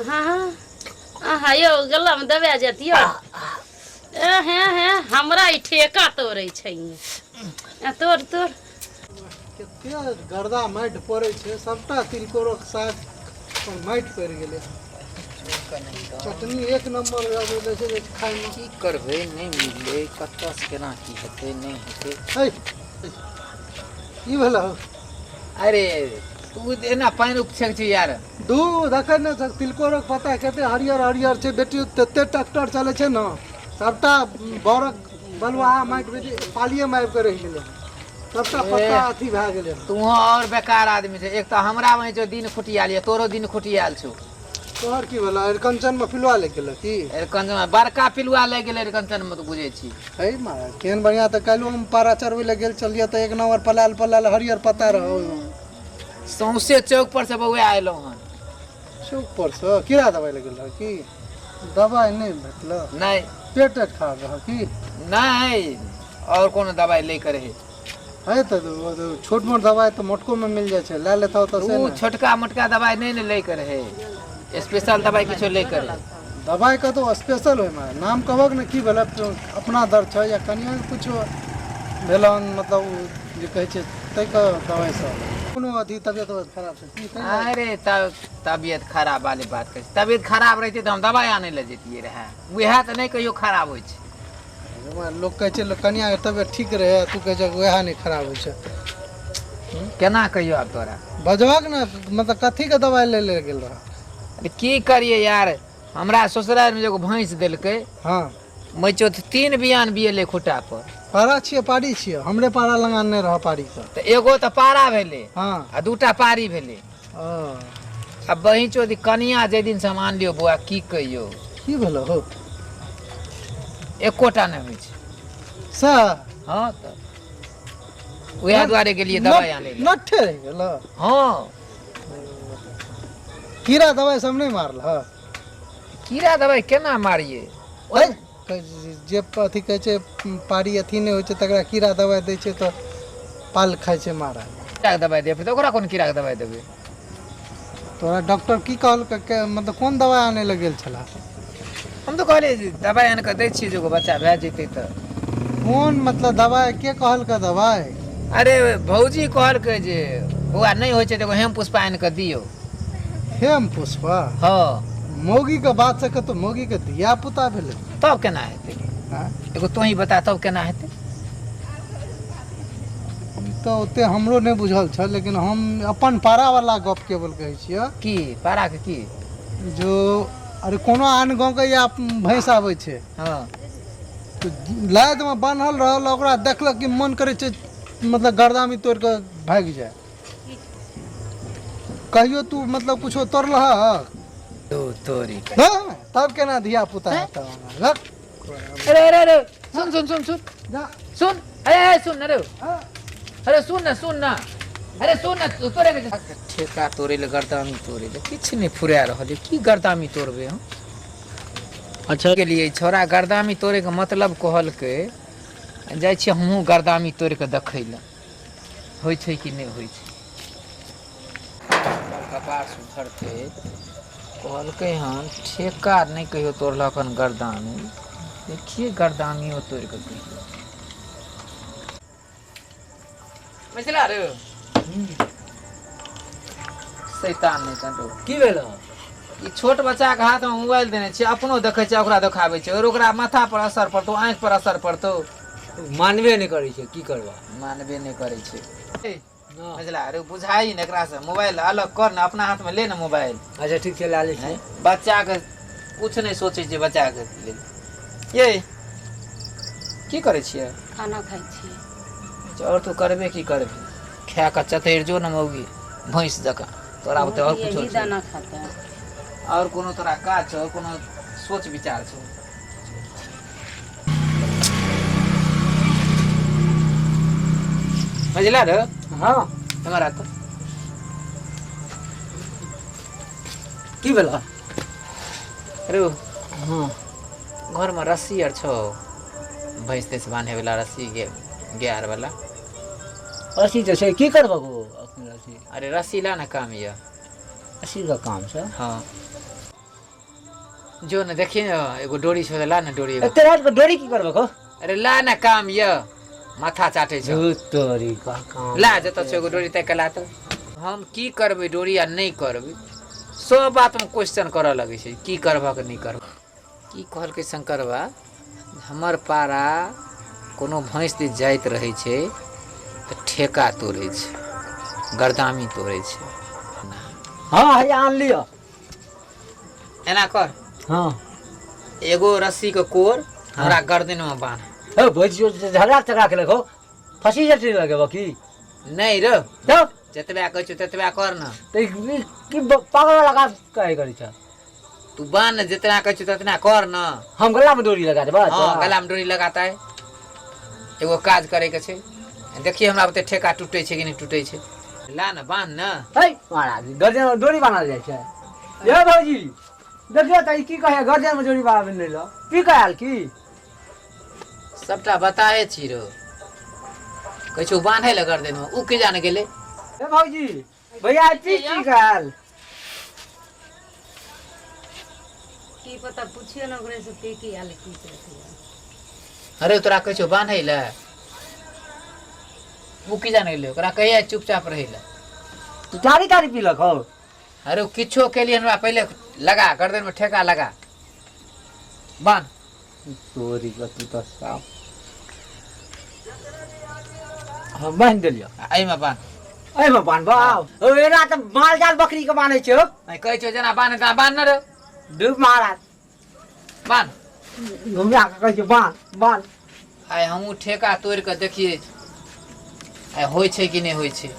हाँ अहाँ यौ गलामे दबा जायत यौ। ए हे हे, हमरा ई ठेका तोड़ै छै। ए, तोड़ तोड़। कते गर्दा माटि पड़ै छै, सबटा तिलकोरक साग पर माटि पड़ि गेलै। चटनी एक नंबर लगै छै जे खायमे। की करबै, नहि मिललै, कतऽसँ केना की हेतै नहि हेतै। है, की भेल हौ? अरे तू एना पानि उपछक छै यार। दू देखै ने तिलकोरक पत्ता कते हरियर हरियर छै बेटी। तते ट्रैक्टर चलै छै ने, सबटा बरक बलुआहा माटि बेटी पालिएमे आबि कऽ रहि गेलै, सबटा पत्ता अथी भए गेलै। तू और बेकार आदमी छै। एक तऽ हमरा वहीं जो दिन खुटियाल यऽ, तोरो दिन खुटियाल छौ। तोहर की भेल? अरिकंचनमे पिलुआ लागि गेल की? अरिकंचन बड़का पिलुआ लागि गेलै अरिकंचनमे, तऽ बुझै छी। है महाराज, केहन बढ़िआँ। तऽ काल्हिओ हम पारा चढ़बै लए गेल छलियै तऽ एक नम्बर पलायल पलायल हरियर पत्ता रहै ओहिमे। सौंसे चौक पर से बौआ एलहुँ हन। चौक पर से कीड़ा दवाइ लागि गेल रहै की? दवाइ नहि भेटल? नहि। पेट तेट खराब रहै की? नहि, और कोनो दवाइ लै के रहै। है तऽ छोट मोट दवाइ तऽ मोटको मे मिल जाइ छै, लए लेतौ तऽ से। ओ छोटका मोटका दवाइ नहि ने लै के रहै, स्पेशल दवाइ किछो लै के रहै। दवाइ कतौ स्पेशल होइमे नाम कहबक ने, की भेलै? अपना दर्द छै या कनियाके किछो भेल हन, मतलब जे कहै छै ताहिके दवाइ सब, कोनो अथी तबियत उबियत खराब छै की तै? अरे तब तबियत खराब वाली बात कहै छै। तबियत खराब रहितै तऽ हम दवाइ आनै लए जैतियै रहए। उएह तऽ नहि कहियो खराब होइ छै। लोक कहै छै लोक कनियाके तबियत ठीक रहै, तू कहै छै उएह नहि खराब होइ छै। केना कहियो आब तोरा? बजबक ने, मतलब कथीके दवाइ लै लए गेल रहऽ? अरे की करियै यार, हमरा ससुरारिमे एगो भैंस देलकै। मैचो तऽ 3 बियान बियेलै खुट्टा पर। पारा छियै पारी छियै? हमरे पारा लगा नहि रह पारी के। तऽ एगो तऽ पारा भेलै आ 2टा पारी भेलै। आ बहिंचो दी कनिया जाहि दिन से हम आनलियौ बौआ, की कहियौ। की भेलो हौ? एकोटा नहि होइ छै। सह? हँ, तऽ उएह दुआरे गेलियै दवाइ आनै लए। नट्ठे रहि गेल? हँ। कीड़ा दवाइ सब नहि मारल हँ? कीड़ा दवाइ केना मारियै? जे अथी कहै छै पारी अथी नहि होइ छै तकरा कीड़ा दवाइ दै छै तऽ पाल खाइ छै मारा। कीड़ाके दवाइ देबै तऽ ओकरा कोन कीड़ाके दवाइ देबै? तोरा डॉक्टर की कहलकै, मतलब कोन दवाइ आनै लए गेल छलह? हम तऽ कहलियै जे दवाइ आनि कऽ दै छियै जे एगो बच्चा भए जेतै तऽ। कोन मतलब दवाइ, के कहलकै दवाइ? अरे भौजी कहलकै जे बौआ नहि होइ छै तऽ एगो हेम पुष्पा आनि कऽ दियौ। हेम पुष्पा? हँ। मौगीके बात से कतौ मौगीके धिया पुता भेलै? तब केना हेतै? एगो तोही बता, तब केना हेतै? ई तऽ ओते हमरो नहि बुझल छल, लेकिन हम अपन पारावाला गप केवल कहै छियै। की पाराके की? जो अरे कोनो आन गाँवके या भैंस आबै छै तऽ लादिमे बान्हल रहल, ओकरा देखलक कि मन करै छै मतलब गर्दामी तोड़ि कऽ भागि जाय। कहियो तू मतलब कुछो तोड़लहक? तोरी। तब केना धिया पुता हेतौ? अरे अरे अरे, सुन सुन सुन सुन सुन, अरे सुन अरे अरे सुन ना, सुन ना, अरे सुन ना, तोरे के ठेका तोड़े ले, गर्दामी तोड़े ले किछु नहि फुरा रहल है। की गर्दामी तोड़बै हम? अच्छा के लिए छोरा गर्दामी तोड़े के मतलब कहलकै, जाइ छियै हमहूँ गर्दामी तोड़ि कऽ देखै लए, होइ छै कि नहि होइ छै। कपार सुधरतै। कहलकै हन ठेका नहि कहियो तोड़लक हन गर्दामी, देखिए गर्दामियो तोड़ि कऽ कहियो। बुझला रे शैतान नहि कंटो। की भेल? ई छोट बच्चा के हाथ में मोबाइल देने छियै, अपनो देखै छै ओकरा देखाबै छै, और ओकरा माथा पर असर पड़तौ, आँखि पर असर पड़तौ। मानबे नहि करै छै, की करबा? मानबे नहि करै छै। बुझला अरे, बुझाई ने एकरा से, मोबाइल अलग कर ने, अपना हाथ में ले ने मोबाइल। अच्छा ठीक छै, लए लै छी। बच्चा के कुछ नहि सोचै छै बच्चा के लेल। ये की करै छियै? खाना खाइ छियै। और तू करबे की करबी? खा कऽ चतरि जो ने मौगी भैंस जकाँ, तोरा बुते और कुछो यही छौ? दाना खाता है। और कोनो तोरा काज छौ? कोनो सोच विचार छौ? बुझला रे? हँ। हमरा तऽ की भेल? अरे। हँ। घरमे रस्सी आर छौ, भैंस तैंस बान्है वला रस्सी, गाय आर वला? रस्सी तऽ छै, की करबह गो अखन रस्सी? अरे रस्सी ला ने, काम यऽ। रस्सीके काम छै? हँ। जो ने देखी ने एगो डोरी छो ला ने डोरी एगो। एते रात के डोरी की करबो को? अरे ला ने काम य माथा चाटे छो। तोरी का काम। ला जतऽ छो एगो डोरी ताकि ला तऽ। हम की करबै डोरी आ नहि करबै सब बात में क्वेश्चन करऽ लगै छै की करबक नहि करबक। की कहलकै शंकरबा हमर पारा कोनो भैंस दिस जाइत रहै छै तऽ ठेका तोड़ै छै गरदामी तोड़ै छै। हँ हैया आन लिअ। एना कर। हँ एगो रस्सी के कोर हमरा गर्दन में बान्ह। हे भैंसियो झगड़ा तगड़ा केलक हो फंसी जटी लगेबो की? नहीं रो तब जतबा कहै छौ ततबा कर न। तऽ ई की पागल वाला काज काहे करै छ? तू बान्ह जितना कहै छौ ततना कर न। हम गला में डोरी लगा देबऽ? हाँ गला में डोरी लगाता है। एगो काज करे के छै देखिए हमरा ओते ठेका टूटे छै कि नहि टूटे छै। ला न बान्ह न। है महाराज गर्दन में डोरी बान्हल जाइ छै। ये भौजी देखियौ तऽ ई की कहै गर्दन में डोरी बान्हल नहि ल की कहल की? सबटा बताए छी रो कहै छौ बान्है लए गर्दन में उ के जाने गेलै। हे भौजी भैया की की कहल? की पता पूछियो ना ओकरे से पी की आयल की से। अरे तोरा कहै छौ बान्है लए उ की जाने गेलै ओकरा कहिया चुपचाप रहै लए। तू तारी तारी पीलक हौ? अरे किछो केलिए हमरा पहिले लगा गर्दन में ठेका लगा बान्ह। तोरी का तू तऽ साफ। हम बान्हि देलियौ। एहिमे बान्ह। एहिमे बान्हबौ? ओ एना तऽ माल जाल बकरी के बान्है छै हौ। नहि कहै छौ जेना बान्ह तेना बान्ह न रौ। डूब महाराज। बान्ह। घुमिया कऽ कहै छै बान्ह बान्ह। आइ हमहूँ ठेका तोड़ि कऽ देखियै आइ होइ छै कि नहि होइ छै।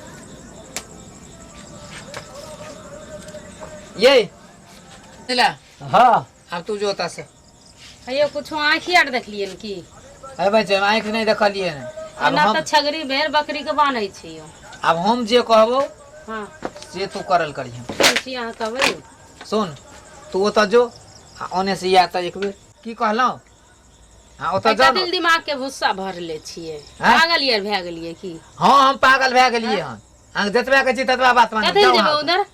ये ला। हाँ। आब तू जो ओतऽ से। हेयो कुछो आँखि आर देखलियै की? अरे भाई आँखि नहि देखलियै हन। आब एना हम तऽ छगरी भेड़ बकरी के बान्है छी यौ। आब हम जे कहबो हाँ से तू करल करिहे। कोन चीज अहाँ कहबै? सुन तू ओतऽ जो आ ओने से आ तऽ एक बेर की कहलहुँ? हाँ ओतऽ जाउ दिल दिमाग के भुस्सा भरले छियै। आँय? पागल यार भए गेलियै की? हाँ हम पागल भए गेलियै हन। अहाँ जतबा कहै छी ततबा बात मानू। कथी जाउ जेबै अहाँ उधर?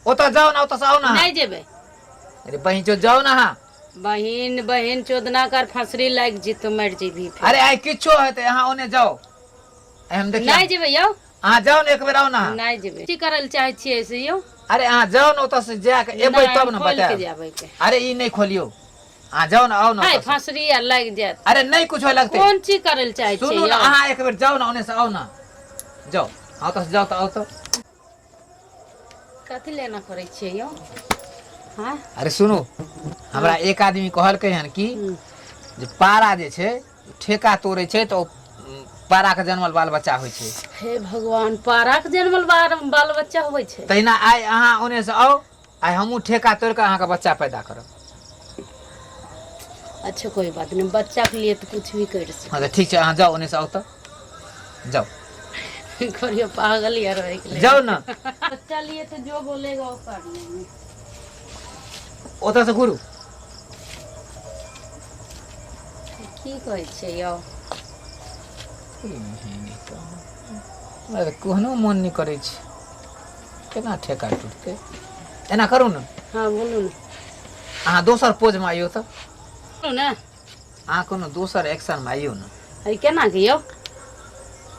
ओतऽ जाउ ने ओतऽ से आउ ने। नहि जेबै। अरे बहिन चो जाउ ने अहाँ। बहिन बहिन चोदना कर फसरी लागि जेतौ मरि जेबही। अरे आइ किछो हेतै अहाँ ओने जाउ। हम देखियौ नहि जेबै यौ। अहाँ जाउ ने एक बेर आउ ने। नहि जेबै। की करल चाहै छियै से यौ? अरे अहाँ जाउ ने ओतऽ से जा के एबै तब ने बतायब। अरे ई नहि खोलियौ अहाँ जाउ ने आउ ने। फसरी आर लागि जायत। अरे नहि कुछो लगतै। कोन चीज करल चाहै छियै? सुनू ने अहाँ एक बेर जाउ ने ओने से आउ ने। जाउ अहाँ ओतऽ से जाउ तऽ आउ तऽ। कथी लेना करै छियै यौ? हाँ? अरे सुनू हमरा एक आदमी कहलकै हन कि जे पारा जे छै ठेका तोड़ै छै तऽ पारा के जनमल बाल बच्चा होइ छै। हे भगवान पारा के जनमल बाल बच्चा होइ छै। तहिना आइ अहाँ ओने से आउ आइ हमहूँ ठेका तोड़ि कऽ अहाँके बच्चा पैदा करब। अच्छा कोई बात नहीं बच्चा के लिए तो कुछ भी कर सकते। हाँ तऽ ठीक छै अहाँ जाउ ओने से आउ तऽ जाउ। करियो पागल यार होय गेलै। जाउ ना। बच्चा लिए तो जो बोलेगा वो कर लेंगे। ओतऽ से घुरू। की कहै छियै यौ? हमरा तऽ कोनो मोन नहि करै छै केना ठेका टूटतै। एना करू ने। हाँ बोलू ने। अहाँ दोसर पोजमे आइयौ तऽ। बोलू ने। अहाँ कोनो दोसर एक्शनमे आइयौ ने। अरे केना के यौ?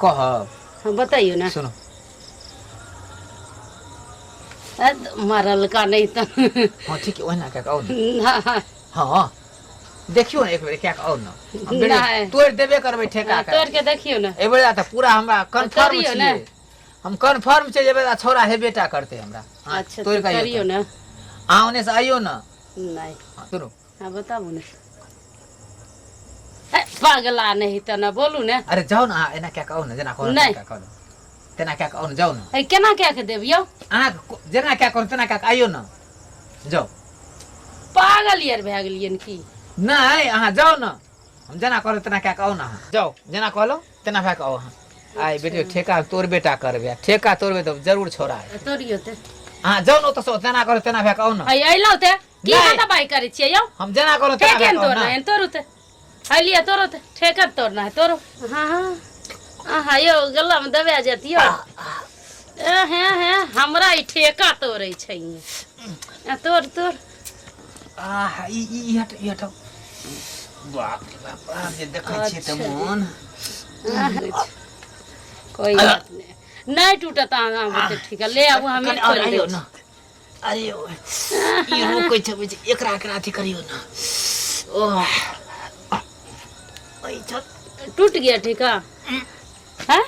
कहब। हाँ बताइयो ना। सुनू। मरल का नहीं तऽ। हाँ ठीक है ओहिना कए कऽ आउ ने। हाँ हाँ देखियौ ने एक बेर कए कऽ आउ ने। तोड़ि देबे करबै ठेका के। तोड़ि के देखियौ ने। एहि बेर तऽ पूरा हमरा कन्फर्म छियै। हम कन्फर्म छै जे एहि छौड़ा हेबेटा करतै हमरा। अच्छा तोड़ि कऽ करियौ ने। अहाँ ओने से आइयौ ने। नहि। सुनू। हाँ बताबू ने। पागला नहीं तऽ ने बोलू ने। अरे जाउ ने अहाँ एना कए कऽ आउ ने जेना कहलहुँ नहि। तेना कए कऽ आउ ने जाउ ने। केना कए कऽ देब यौ? अहाँ जेना कए कहलहुँ तेना कए कऽ आइयौ ने जाउ। पागल यार भए गेलियै की? नहि अहाँ जाउ ने हम जेना कहलहुँ तेना कए कऽ आउ ने अहाँ जाउ जेना कहलहुँ तेना भए कऽ आउ अहाँ। आइ बेटी ठेका तोड़ बेटा करबै ठेका तोड़बै तऽ जरूर छोड़ा हेतै। तोड़ियौ तऽ। अहाँ जाउ ने ओतऽ से जेना कहलहुँ तेना भए कऽ आउ ने। अयलहुँ तऽ की दबाइ करै छियै यौ? हम जेना कहलहुँ तेना भए कऽ आउ ने। तोड़ू तऽ अलियै तोड़ो तऽ ठेका तोड़ना है तोड़ो। हाँ हाँ हाँ यौ गला में दबा जायत यौ। हे हे हमरा ई ठेका तोड़ै छै। तोड़ तोड़। आह ई ई ई हट ई हटाउ। बाप रे बाप, आब जे देखै छियै तऽ मोन कोई बात नहीं, नहीं टूटत अहाँ बुते। ठीक है, ले आबू, हम कनि आओर खोलि दै आइयौ छी। न। अरे ओ, ई रोकै छै बुझ, एकरा एकरा अथी करियौ न। ओह, ओहि छत टूट गया। ठीक है, हैं?